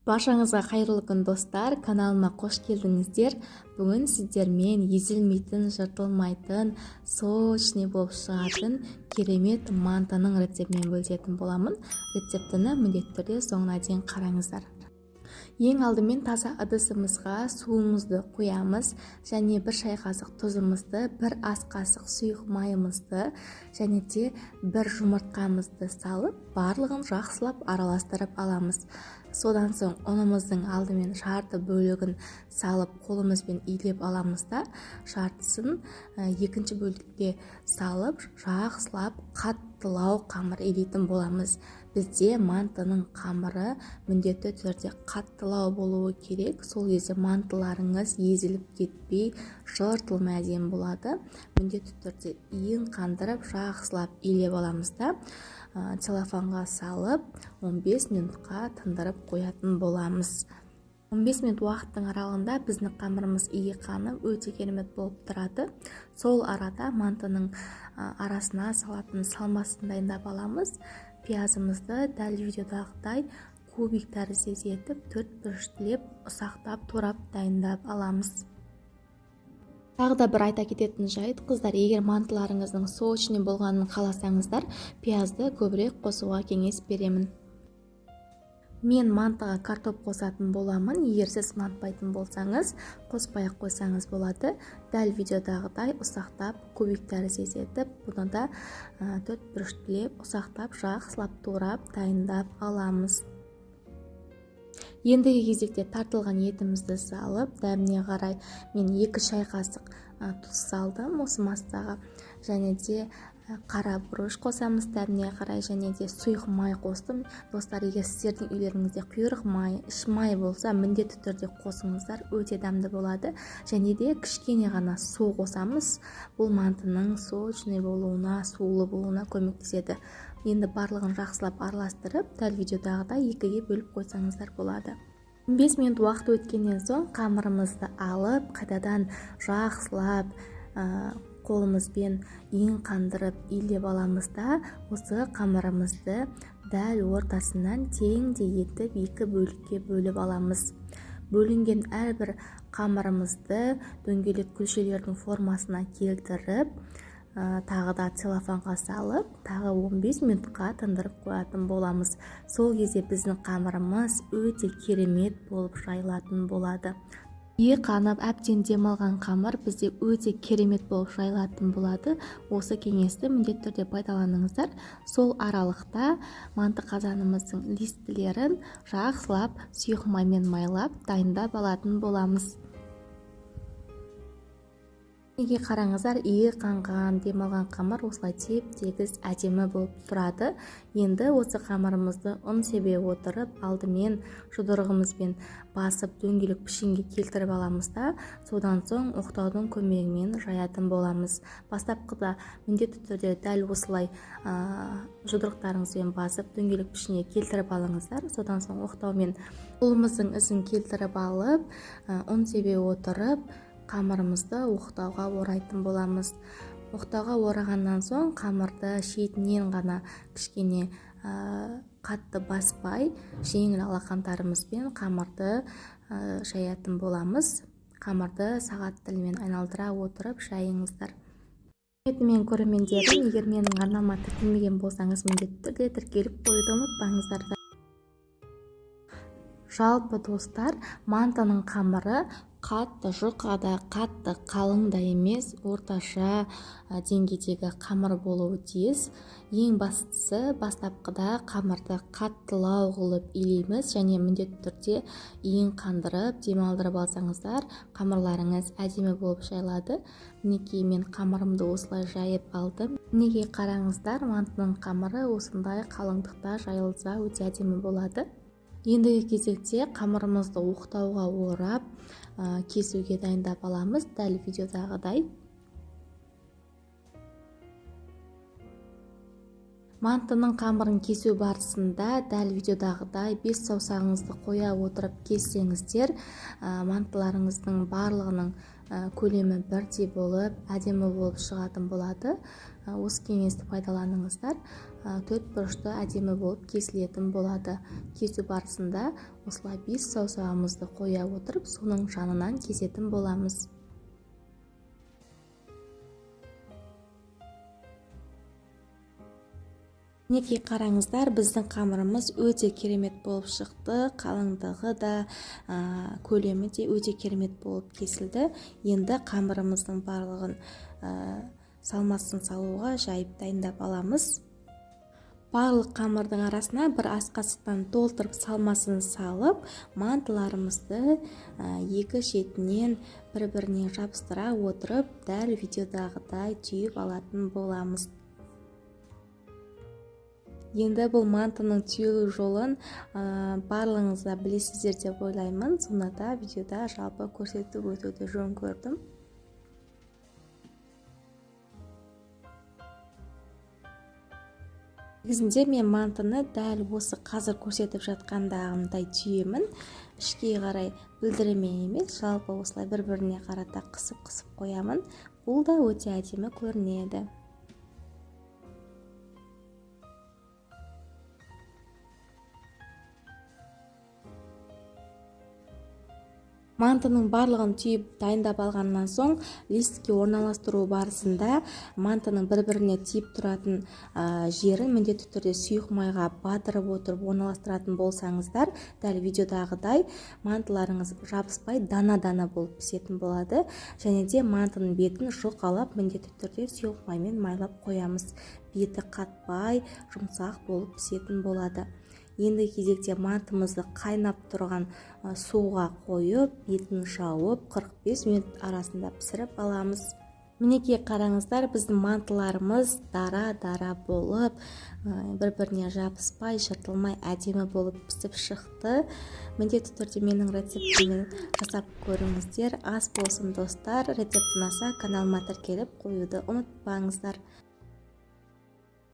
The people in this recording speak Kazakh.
Баршаңызға қайырлы күн, достар! Каналыма қош келдіңіздер. Бүгін сіздермен езілмейтін, жыртылмайтын, сочный болып шығатын керемет мантының рецептімен бөлісетін боламын. Рецептіні міндетті түрде соңына дейін қараңыздар. Ең алдымен таза ыдысымызға суымызды құямыз және 1 шай қасық тұзымызды, 1 ас қасық сұйық майымызды және де 1 жұмыртқамызды салып, барлығын жақсылап араластырып аламыз. Содан соң ұнымыздың алдымен жарты бөлігін салып, қолымызбен илеп аламыз да, жартысын екінші бөлікке салып, жақсылап қаттылау қамыр илейтін боламыз. Бізде мантының қамыры міндетті түрде қаттылау болуы керек. Сол кезде мантыларыңыз езіліп кетпей, жыртылмай әдемі болады. Міндетті түрде иін қандырып, жақсылап илеп аламыз да, целлофанға салып, 15 минутқа тындырып қоятын боламыз. 15 минут уақыттың аралығында біздің қамырымыз иі қанып, өте керемет болып тұрады. Сол арада мантының арасына салатын салмасын дайындап аламыз. Пиязымызды дәл видеодағыдай кубик тәріздес етіп, төрт бұрыштылеп ұсақтап турап дайындап аламыз. Тағы да бір айта кететін жайт, қыздар, егер мантыларыңыздың сочный болғанын қаласаңыздар, пиязды көбірек қосуға кеңес беремін. Мен мантыға картоп қосатын боламын. Егер сіз ұнатпайтын болсаңыз, қоспай ақ қойсаңыз болады. Дәл видеодағыдай ұсақтап кубик тәріздес етіп, бұны да төрт бұрыштылеп ұсақтап жақсылап турап дайындап аламыз. Ендігі кезекте тартылған етімізді салып, дәміне қарай мен 2 шай қасық тұз салдым осы массаға, және де қара бұрыш қосамыз дәміне қарай, және де сұйық май қостым. Достар, егер сіздердің үйлеріңізде құйрық май, іш май болса, міндетті түрде қосыңыздар, өте дәмді болады. Және де кішкене ғана су қосамыз. Бұл мантының сочный болуына, сулы болуына көмектеседі. Енді барлығын жақсылап араластырып, дәл видеодағыдай екіге бөліп қойсаңыздар болады. 15 минут уақыт өткеннен соң қамырымызды алып, қайтадан жақсылап қолымызбен иін қандырып илеп аламыз да, осы қамырымызды дәл ортасынан теңдей етіп екі бөлікке бөліп аламыз. Бөлінген әрбір қамырымызды дөңгелек күлшелердің формасына келтіріп, тағы да целлофанға салып, тағы 15 минутқа тындырып қоятын боламыз. Сол кезде біздің қамырымыз өте керемет болып жайылатын болады. Иі қанып, әбден демалған қамыр бізде өте керемет болып жайылатын болады. Осы кеңесті міндетті түрде пайдаланыңыздар. Сол аралықта манты қазанымыздың листілерін жақсылап сұйық маймен майлап дайындап алатын боламыз. Неге қараңыздар, иі қанған, демалған қамыр осылай теп-тегіс әдемі болып тұрады. Енді осы қамырымызды ұн себе отырып, алдымен жұдырығымызбен басып дөңгелек пішінге келтіріп аламыз да, содан соң оқтаудың көмегімен жаятын боламыз. Бастапқыда міндетті түрде дәл осылай, жұдырықтарыңызбен басып дөңгелек пішінге келтіріп алыңыздар. Содан соң оқтаумен қолымыздың ізін келтіріп алып, ұн себе отырып, қамырымызды оқтауға орайтын боламыз. Оқтауға орағаннан соң қамырды шетінен ғана кішкене, қатты баспай, жеңіл алақандарымызбен қамырды жаятын боламыз. Қамырды сағат тілімен айналдыра отырып жайыңыздар. Құрметті менің көрермендерім, егер менің арнама тіркелмеген болсаңыз, міндетті түрде тіркеліп қоюды ұмытпаңыздар. Жалпы, достар, мантының қамыры қатты жұқа да, қатты қалың да емес, орташа деңгейдегі қамыр болуы тиіс. Ең бастысы, бастапқыда қамырды қаттылау қылып илейміз және міндетті түрде иін қандырып, демалдырып алсаңыздар, қамырларыңыз әдемі болып жайылады. Мінекей, мен қамырымды осылай жайып алдым. Мінекей, қараңыздар, мантының қамыры осындай қалыңдықта жайылса өте әдемі болады. Ендігі кезекте қамырымызды оқтауға орап, кесуге дайындап аламыз, дәл видеодағыдай. Мантының қамырын кесу барысында дәл видеодағыдай 5 саусағыңызды қоя отырып кессеңіздер, мантыларыңыздың барлығының Көлемі бірдей болып, әдемі болып шығатын болады. Осы кеңесті пайдаланыңыздар. Төрт бұрышты әдемі болып кесілетін болады. Кесу барысында осылай 5 саусағымызды қоя отырып, соның жанынан кесетін боламыз. Мінекей қараңыздар, біздің қамырымыз өте керемет болып шықты. Қалыңдығы да, көлемі де өте керемет болып кесілді. Енді қамырымыздың барлығын салмасын салуға жайып дайындап аламыз. Барлық қамырдың арасына бір ас қасықтан толтырып салмасын салып, мантыларымызды екі шетінен бір-біріне жабыстыра отырып, дәл видеодағыдай түйіп алатын боламыз. Енді бұл мантының түйілу жолын барлығыңыз да білесіздер деп ойлаймын. Сонда да видеода жалпы көрсетіп өтуді жөн көрдім. Негізінде мен мантыны дәл осы қазір көрсетіп жатқандағымдай түйемін. Ішке қарай білдірмей емес, жалпы осылай бір-біріне қарата қысып-қысып қоямын. Бұл да өте әдемі көрінеді. Мантының барлығын түйіп дайындап алғаннан соң листке орналастыру барысында мантының бір-біріне тиіп тұратын жерін міндетті түрде сұйық майға батырып отырып орналастыратын болсаңыздар, дәл видеодағыдай мантыларыңыз жабыспай дана-дана болып пісетін болады. Және де мантының бетін жұқалап міндетті түрде сұйық маймен майлап қоямыз. Беті қатпай, жұмсақ болып пісетін болады. Енді кезекте мантымызды қайнап тұрған суға қойып, бетін жауып, 45 минут арасында пісіріп аламыз. Мінекей қараңыздар, біздің мантыларымыз дара-дара болып, бір-біріне жабыспай, жыртылмай әдемі болып пісіп шықты. Міндетті түрде менің рецептіммен жасап көріңіздер. Ас болсын достар, рецепт ұнаса каналыма тіркеліп қоюды ұмытпаңыздар.